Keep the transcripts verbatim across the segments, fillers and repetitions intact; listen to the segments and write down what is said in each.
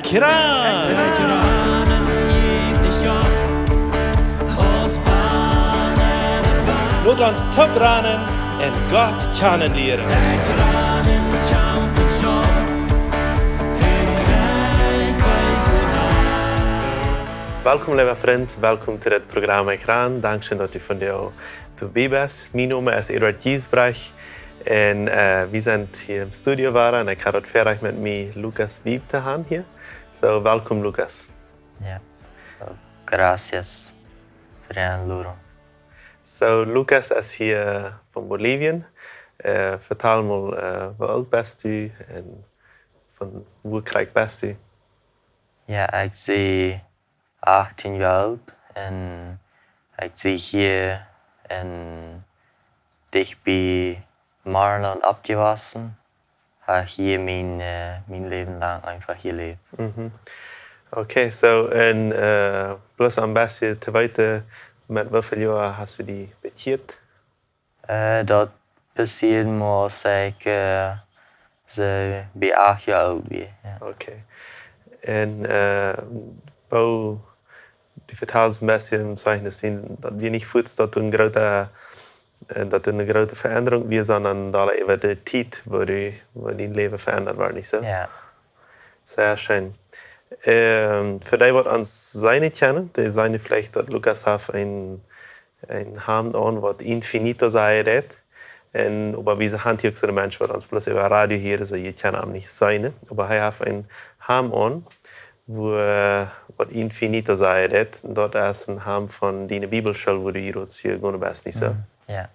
Kran! Lot ons toop ranen un Gott kjanen lieren. Welkom, leewa Frint. Welkom to dit Programm Ekjran. Dankscheen, daut du vondoag doabie best. Mien Nomen es Eduard Giesbrecht un, äh, wie sent hia em Studio wada un ekj hab daut Väarajcht, met mie Lukas Wiebe to han hia. So, welkom, Lukas. Jo. Gracias fa de Einladung. So, Lukas es hia von Bolivien. Äh, vetal mol, äh, woo oolt best du un von wua krakjt best du? Jo, ekj sie achtieen Joa oolt un ekj sie hia en, dicht bie Maarland oppjewossen. Hab hia mien, äh, mien Läwen lang eefach jeläft. Mhm. Okay, so, un, äh, bloos een bät to weeten, met woo väl Joa hast du die bekjieet? Äh, daut passieed mau aus ekj, äh, soo bie acht Joa oolt wia, jo. Okay. Un, äh, woo, du vetalst een bät em Zeichnis, daut wia nich fuaz, daut du eene groote, äh, daut du eene groote Veendrunk wia, sonda daut äwa de Tiet, woo du, woo dien Läwen veendat wort, nich soo? Jo. Sea scheen. Ähm, fa dee, waut ons seenen kjennen, dee seenen veleicht, daut Lukas haft een een Hemd aun, waut infinito sajen deit. Un oba wie sent hia uk soone Menschen, waut ons bloos äwa Radio hieren, soo jie kjennen am nich seenen. Oba hee haft een Hemd aun, wua, äh, waut infinito sajen deit. Daut es een Hemd von diene Bibelschool, wua du hia uk jegonen best, nich soo? Mm, jo.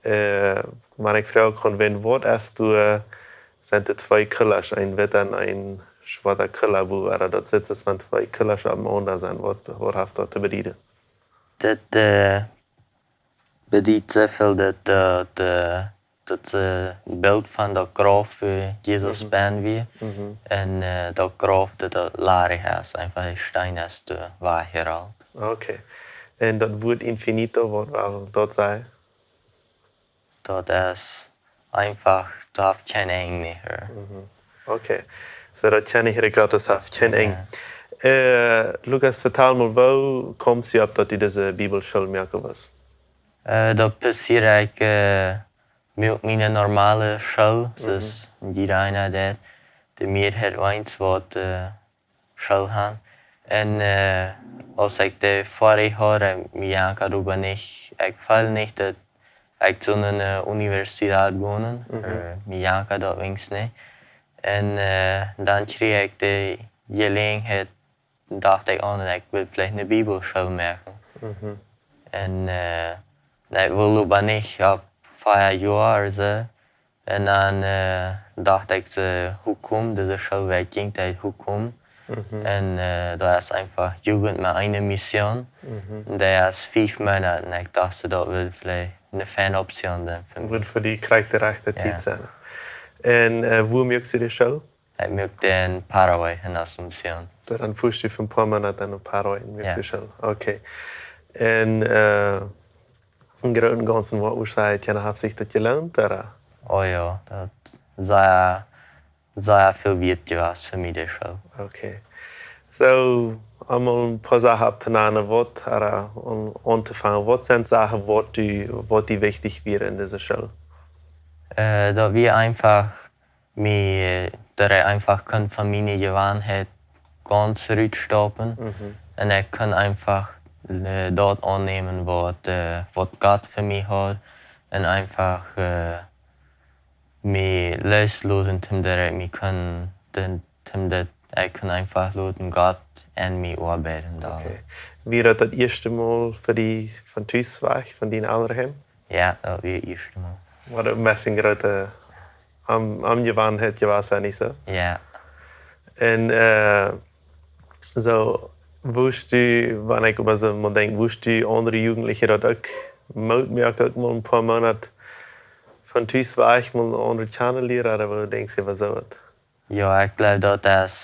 Äh, wan ekj froagen kaun, wan, waut es du, äh, sent doa twee Kullasch, een witta un een schwoata Kulla, wua, äh, daut sitt, aus wan twee Kullasch opp enaunda sent. Waut, waut haft daut to bedieden? Daut, äh, bediet soo väl daut, äh, daut, äh, daut, äh, Bilt von daut Grauf, äh, Jesus, mhm, bennen wia. Mhm. Un, äh, daut Grauf, daut, daut ladich es, eefach de Steen es doa wajchjerollt. Okay. Un daut Wuat infinito, waut well daut sajen? Daut es eefach, daut haft kjeen Enj, nä? Mhm. Okay. So, daut kjenn ekj, Gott, daut haft kjeen Enj. Jo. Äh, Lukas, vetal mol, woo kjeemst du opp, daut du dise Bibelschool moaken wust? Äh, daut passieed, ekj, äh, muak miene normale School, mhm, soo aus jieda eena deit. De Mieeheit, waut, äh, School han. Un, äh, aus ekj dee foadich haud, ekj, mie jankad doaräwa nich, ekj feeld nich, daut ekj sull no eene Universität gonen, mhm, äh, mie jankad daut weens nich. Un, äh, dan kjrieech ekj de Jeläajenheit, docht ekj aun, ekj well veleicht eene Bibelschool moaken. Mhm. Un, äh, ekj wull oba nich opp vea Joa ooda soo. Un dan, äh, docht ekj, soo, woo kjemt dise School, woo kjemt dee, woo kjemt? Mhm. Un, äh, daut es eefach Jugend met eene Mission. Mhm. Un dee es fief Moonat. Un ekj docht, soo, daut wudd veleicht eene feine Option sennen fa mie. Wudd fa die krakjt de rajchte, jo, Tiet sennen. Un, äh, wua muakst du dee School? Ekj muak dee en Paraguay, en Asunción. Soo, dan fuascht du fa een poa Moonat dan no Paraguay un muakst, jo, dee School. Okay. Un, äh, em Grooten un Gaunzen, waut wurscht du sajen, haft sikj daut jeloont, ooda? Oh jo, daut sea, sea väl wieet jewast fa mie, dee School. Okay. Soo, om mol een poa Sachen opptonanen, waut, ooda, om auntofangen, waut sent Sachen, waut die, waut die wichtich wieren en dise School? Äh, daut wia eefach mie, äh, daut ekj eefach kunn von miene Jewanheit gaunz rutstappen. Mhm. Un ekj kunn eefach, äh, daut aunnämen, waut, äh, waut Gott fa mie haud. Un eefach, äh, mie loosloten, toom daut ekj mie kunn, toom, toom daut ekj kunn eefach loten Gott en mie oabeiden doa. Okay. Wia daut daut ieeschte Mol fa die von Tus wajch, von diene Elren? Jo, daut wia daut ieeschte Mol. Waut een bät groota Om-, Omjewanheit jewast, nich soo? Jo. Un, äh, soo, wurscht du, wan ekj äwa soo mol denkj, wurscht du aundre Jugendliche daut uk Moot moaken, uk mol een poa Moonat von Tus wajch, mol aundre kjanen lieren, ooda waut denkjst du äwa soo waut? Jo, ekj gleew, daut es,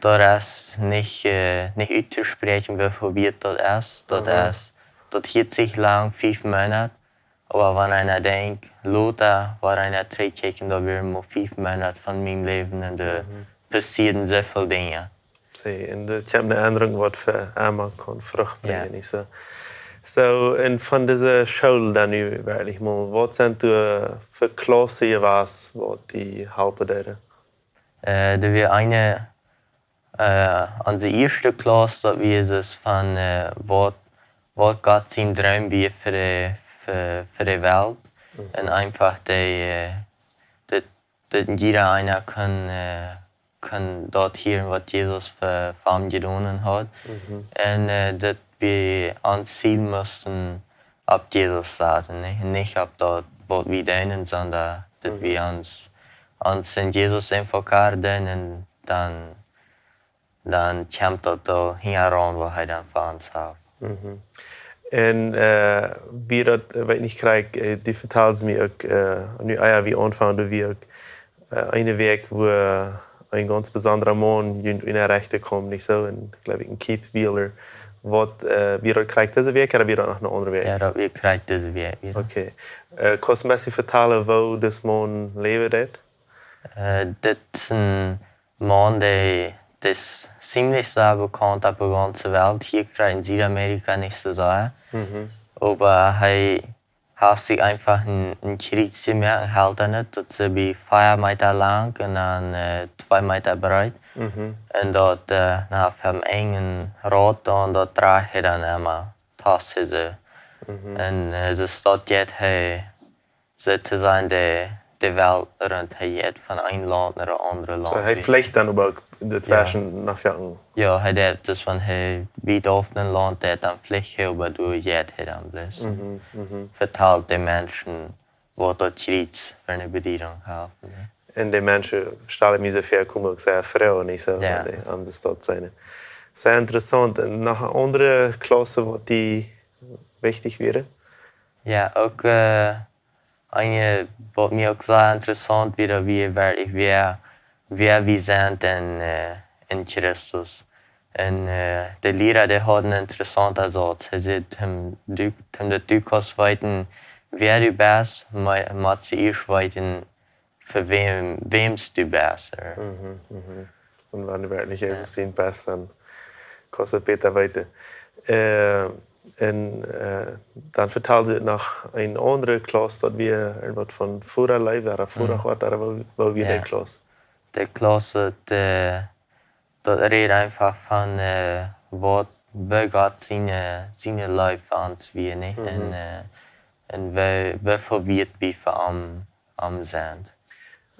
daut es nich, äh, nich uttospräakjen, woo väl wieet daut es. Daut, aha, es, daut hieet sikj lang, fief Moonat. Oba wan eena denkjt, lota, wan eena trigjkjikjt, daut wieren mau fief Moonat von mien Läwen un de, mhm, passieeden soo väl Dinja. See, un daut kjemt eene Endrunk, waut fa emma kaun Frucht brinjen, nich soo? Soo, un von dise School dan nu werkjlich mol, waut sent doa fa Klaussen jewast, waut die halpen deeden? Äh, doa wia eene, äh, onse ieeschte Klauss, daut wia daut von, äh, waut, waut Gott sien Droom wia fa de, fa, fa de Welt. Un eefach dee, äh, daut, daut jieda eena kunn, äh, kunn daut hieren, waut Jesus fa, fa am jedonen haud. Un, äh, daut wie ons Ziel musten opp Jesus saten, nich? Nich opp daut, waut wie deeden, sonda daut wie ons, ons en Jesus enfocaren un dan, dan kjemt daut doa hinjaraun, waut hee dan fa ons haft. Un, äh, wia daut, äh, weet nich, krakjt, äh, du vetalst mie uk, äh, nu, ah jo, wie aunfangen, du wia uk, äh, eene Wäakj, wua een gaunz besondra Maun junt unjarechten kjeem, nich soo? Un, jleew ekj, een Keith Wheeler. Waut, äh, wia daut krakjt dise Wäakj, ooda wia daut noch eene aundre Wäakj? Jo, daut wia krakjt dise Wäakj, jo. Okay. Äh, kaust du mie vetalen, woo dis Maun läwen deed? Äh, dit es een Maun, dee, dee es ziemlich sea bekaunt opp de gaunze Welt, hia krakjt en Südamerika nich soo sea. Oba hee haft sikj eefach een, een Kjriez jemoakt, een haltnet, daut es bie vea Meta lang un dan, äh, twee Meta breet. Un daut, äh, na, von eenen Raut aun, daut drajcht hee dan emma, paust hee soo. Un, äh, daut es daut, daut hee soo to sajen, de, de Welt runt. Hee jeit von een Launt no een aundret Launt. Soo, hee flecht dan oba uk de Flaschen no Fjachen? Jo, hee deed, daut wan hee wiet auf een Launt deed, dan flecht hee, oba doa jeit hee dan bloos. Vetalt de Menschen, waut daut Kjriez fa eene Bediedunk haft, nä? Un de Menschen, stal ekj mie soo väa, komen uk sea froo, nich soo? Jo. Wan dee aun de Staut sent. Sea interessaunt. Un noch aundre Klaussen, waut die wichtich wieren? Jo, uk, äh, Eene, waut mie uk sea interessaunt wia, wia werkjlich, wäa, wäa wie sent en, äh, en Christus. Un, äh, de Liera, dee haud een interessaunten Sauz. Hee säd, om du, om daut du kaust weeten, wäa du best, mo-, motst du ieescht weeten, fa wäm, wäms du best, ä. Un wan du werkjlich Jesus sien best, dan kaust du daut bäta weeten. Äh, un, äh, dan vetald see noch eene aundre Klauss, daut wia irjentwaut von Furaleew, ooda Furagott, ooda woo, woo wia dee Klauss? De Klauss, daut, äh, daut rät eefach von, äh, waut, woo Gott siene, siene Leew fa ons wia, nich? Un, äh, un woo, woo väl wieet wie fa am, am sent.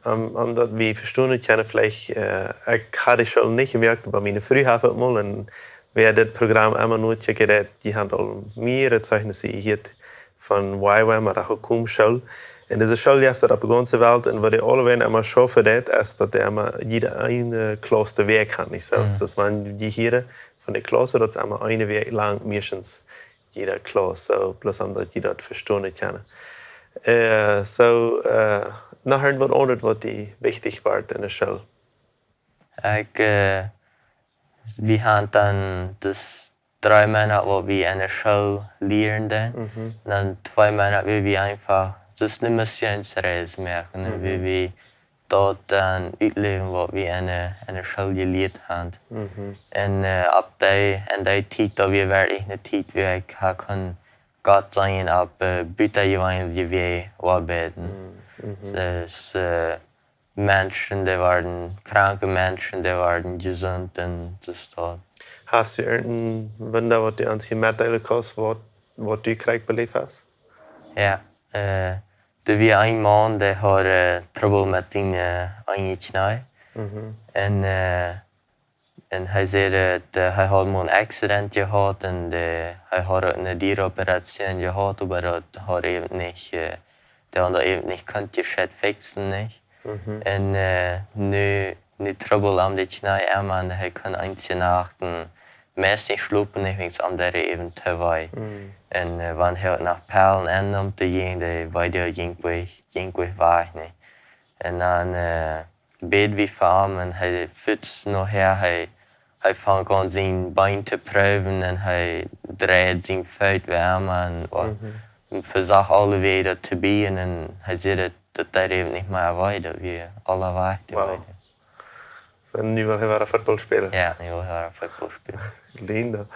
Om, om daut wie vestonen kjennen, veleicht, äh, ekj haud de School nich jemoakt, oba miene Fru haft et mol, un wäa dit Program emma nokjikjen deit, dee haft aul mearere Zeijchnissen jehieet von Y WAM, ooda Hochschule School. Un dise School jeft et opp de gaunze Welt, un waut dee aulawäajen emma schaufen deit, es daut dee emma jieda eene Klauss de Wäakj haft, nich soo? Mhm. Daut es, wan dee hia von de Klaussen, daut es emma eene Wäakj lang, meistens jieda Klauss, soo, bloos om daut jie daut vestonen kjennen. Äh, soo, äh, noch irjentwaut aundret, waut die wichtich wia en de School? Ekj, äh, wie hauden dan daut dree Moonat, waut wie en de School lieeden. Mhm. Dan twee Moonat, wua wie eefach, daut es eene Missionsreis moaken, un wua wie daut dan utläwen, waut wie en de, en de School jelieet hauden. Mhm. Un, äh, opp dee, en dee Tiet, daut wia werkjlich eene Tiet, wua ekj ha kunn Gott seenen opp, äh, butajeweenelje Wäaj oabeiden. Mhm. Daut es, äh, Menschen, dee wieren, kranke Menschen, dee wieren jesunt un daut es daut. Hast du irjent een Wunda, waut du ons hia metdeelen kaust, waut, waut du krakjt beläft hast? Jo, äh, doa wia een Maun, dee haud, äh, Trubbel met sien, äh, eene Kjnee. Mhm. Un, äh, un hee säd, äh, hee haud mol een Accident jehaut un, äh, hee haud eene diere Operation jehaut, oba daut haud äwent nich, äh, dee haud daut äwent nich kunt jescheit fixen, nich? Mhm. Un, äh, nu, nu Trubbel aun de Kjnee emma un hee kunn eenje Nachten meist nich schlopen, nich, wiels am deed äwent too wee. Mhm. Un, äh, wan hee uk noch Pellen enneem, dee jinkj, dee Wee, dee jinkj wajch, jinkj wajch, nich? Un dan, äh, bäd wie fa am un hee fuats nohäa, hee, hee funk aun sien Been to proowen un hee dreid sien Foot wea om un, mhm, un vesocht aule Wäaj daut to biejen un hee säd, daut, daut deed äwent nich mea wee, daut wia aule Wäaj wee. Wow. Un nu well hee wada Football spälen. Jo, nu well hee wada Football spälen. Lindo.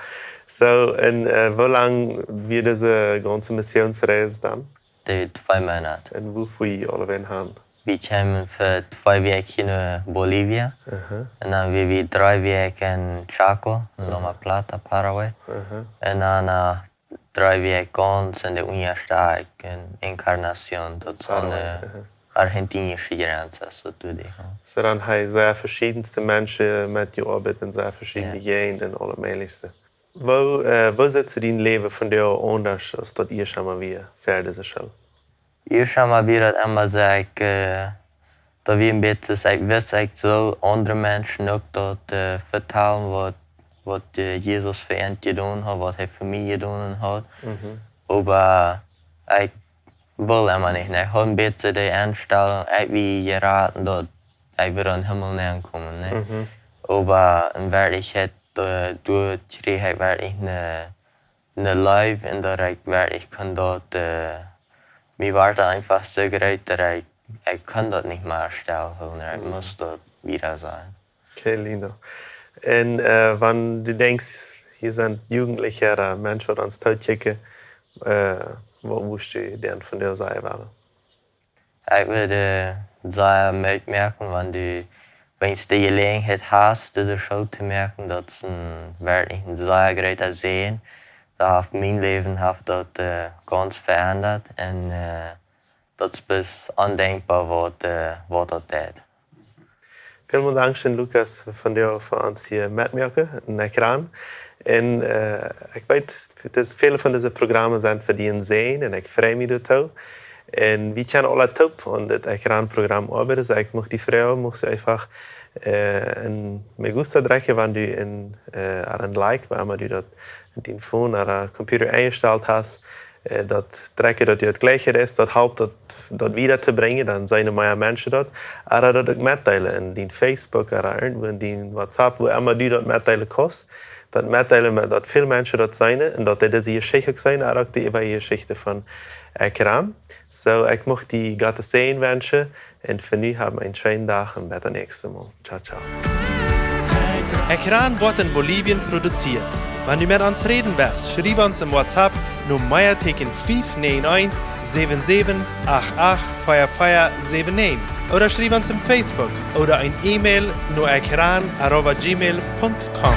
Soo, un, äh, woo lang wia dise gaunze Missionsreis dan? Dee twee Moonat. Un wua fua jie aulawäajen han? Wie kjeemen fa twee Wäakj no Bolivien. Aha. Un dan wia wie dree Wäakj en Chaco, en Loma Plata, Paraguay. Aha. Un dan, äh, dree Wäakj gaunz en de Unjastadt en Encarnación, daut es aun de Paraguay, aha, argentinische Grenz, soo doa, jo. Soo dan hee sea veschiedenste Menschen met jeoabeit en sea veschiedenste Jäajenden, aule mäajlichste. Woo, äh, woo sitt soo dien Läwen vondoag aundasch aus daut ieescht emol wia, ver dise School? Ieescht emol wia daut emma soo, ekj, äh, daut wia een bät, ekj wist, ekj sull aundre Menschen uk daut, äh, vetalen, waut, waut, äh, Jesus fa an jedonen haud, waut hee fa mie jedonen haud. Mhm. Oba ekj wull emma nich, nä. Ekj haud een bät de Enstalunk, ekj wia jerat un daut ekj wudd em Himmel nenkomen, nä. Mhm. Oba en Werkjlichkjeit, äh, doa kjrieech ekj werkjlich eene, eene Leew un daut ekj werkjlich kunn daut, äh, mie wort eefach soo groot daut ekj, ekj kunn daut nich mea stell hoolen, ekj, mhm, must daut wieda seenen. Okay, lindo. Un, äh, wan du denkjst, hia sent Jugendliche ooda Menschen, waut ons tookjikjen, äh, waut wurscht du dän vondoag sajen wellen? Ekj wudd, äh, sea Moot moaken, wan du, wan du de Jeläajenheit hast, dise School to moaken, daut es een, werkjlich een sea groota Säajen. Daut haft mien Läwen, haft daut, äh, gaunz veendat un, äh, daut es bloos ondenkboa, waut, äh, waut daut deit. Välmol dankscheen, Lukas, vondoag fa ons hia metmoaken en Ekjran. Un, äh, ekj weet, daut väle von dise Programme sent fa die een Säajen un ekj frei mie doatoo. Un wie kjennen aule toop aun dit Ekjran-Programm oabeiden, soo ekj mucht die froagen, muchst du eefach, äh, een Me gusta drekjen, wan du een, äh, ooda een Like, wua emma du daut en dien Phone ooda Computer enjestalt hast, äh, daut drekjen, daut du daut jlikjst, daut halpt daut, daut wieda to brinjen, dan seenen mea Menschen daut. Ooda daut uk metdeelen en dien Facebook ooda irjentwua en dien WhatsApp, wua emma du daut metdeelen kaust. Daut metdeelen, daut väl Menschen daut seenen un daut dee dise Jeschicht uk seenen, ooda uk de äwaje Jeschicht von Ekjran. Soo, ekj mucht die Gottes Säajen wenschen. Un fa nu hab een scheenen Dach un bat daut näakjste Mol. Ciao, ciao. Ekjran woat en Bolivien produzieet. Wan du met ons räden west, schriew ons em WhatsApp no Meatieekjen fief näajen eent, säwen säwen acht acht, vea vea säwen näajen. Ooda schriew ons em Facebook ooda een E-Mail no ekjran arroba gmail punkt com.